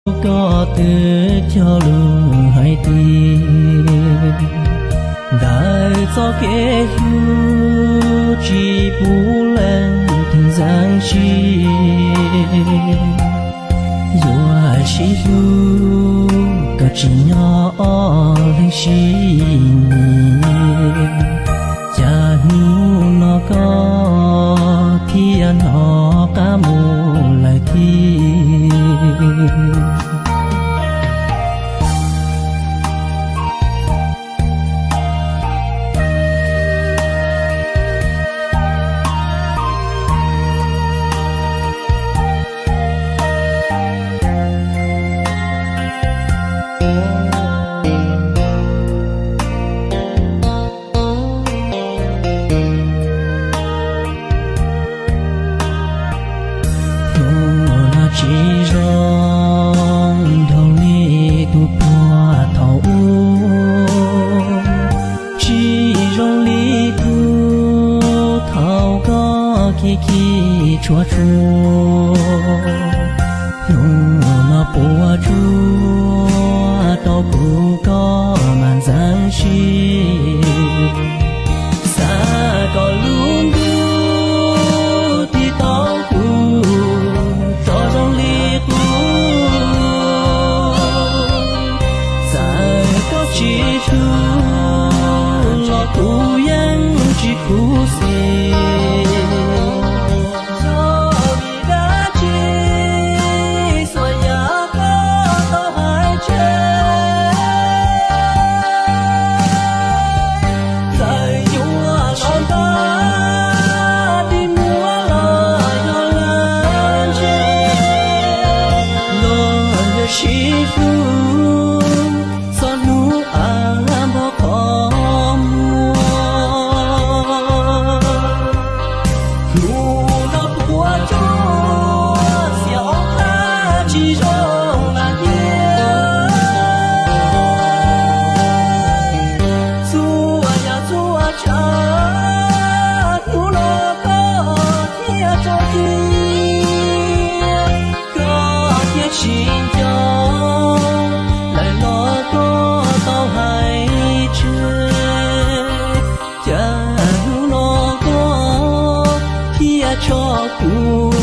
Koj twb cog lus hais tias ntawm txoj kev hlub tsis pub leej twg ntxeev siab. Yuav sib hlub kom tsim nyog ob leeg sib nyiam, cas hnub no koj thiaj hnov qab mus lawm thiab. Hnub no tsis zoo dhau li tus puag thaum ub, tsis zoo li tus thaum koj khib khib tshua tshua. Hnub no puas tsuaj tau kuv koj mas ntxeev siab. Xav kom lub ntuj tiv tau kuv tso zoo li qub. Txawm koj tsis hlub los kuv yeej tsis khuv xim. Yog vim dab tsi xuas yam koj tau hais tseg? Txawm yuav los nto, tig muab los yog lawv ntse, los yog sib hlub txog hnub av npog qhov muag. Hnub no puas tsuaj xiam ob qab tsis zoo lam yeej. Txhua yam txhua tsav hnub no koj thiaj tso cia, koj thiaj tsis nco lawm los koj tau hais tseg. Cas hnub no koj thiaj tso kuv